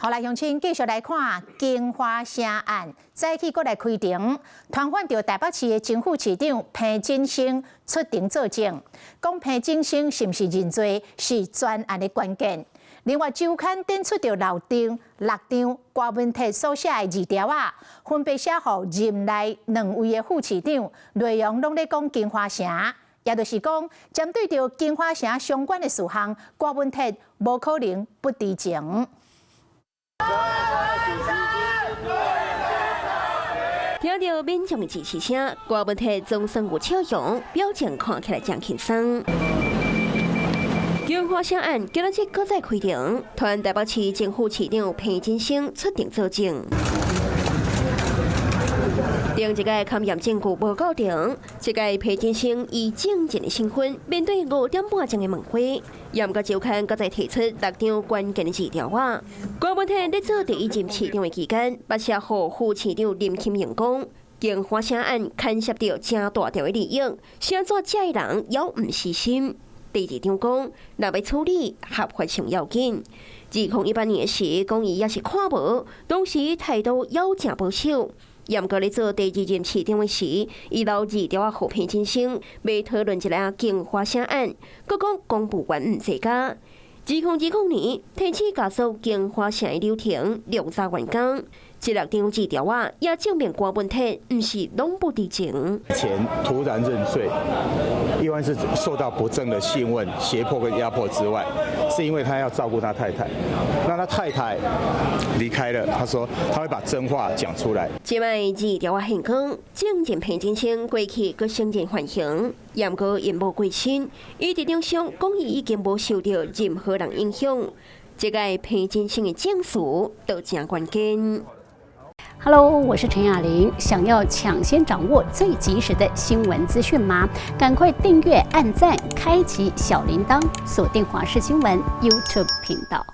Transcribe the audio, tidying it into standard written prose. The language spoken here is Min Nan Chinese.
好來，鄉親繼續來看京華城案，早起閣來開庭，傳喚著台北市的前副市長彭錦聲出庭作證，講彭錦聲是毋是認罪是全案的關鍵。另外，週刊登出著六張六張郭文鐵所寫的字條仔，分別寫予任內兩位的副市長，內容攏咧講京華城，也就是講針對著京華城相關的事項，郭文鐵無可能不知情。聽著民眾的支持聲，郭文鐵總算有笑容，表情看起來真輕鬆。京華城案今仔日閣再開庭，傳台北市前副市長彭錦聲出庭作證。頂一屆勘驗證據無夠長，這屆彭錦聲以證人的身份面對5點半鐘的問話，嚴格週刊閣再提出六張關鍵的字條仔。郭文鐵咧做第一任市長的期間，捌寫予副市長林金榮講，京華城案牽涉著誠大條的利益，啥怎這个人猶毋死心？第二張講，若欲處理合法上要緊。2018年時，講伊也是看無，當時態度猶誠保守。嚴格咧做第二任市長的時，伊留字條仔予彭錦聲，欲討論一下京華城案，閣講公務員毋濟加。2020年，提起加速京華城的流程，量早完工。這六張字條仔也證明郭文鐵毋是攏不知情。前突然認罪，一方是受到不正的訊問、脅迫跟壓迫之外，是因為他要照顧他太太。那他太太離開了，他說他會把真話講出來。這擺字條仔現光，證人彭錦聲過去閣承認犯行，毋過𪜶無過身，伊佇庭上講伊已經無受著任何人影響。這個彭錦聲的證詞都誠關鍵。 Hello，我是陳雅玲。想要搶先掌握最及時的新聞資訊嗎？趕快訂閱、按讚、開啟小鈴鐺，鎖定華視新聞 YouTube 頻道。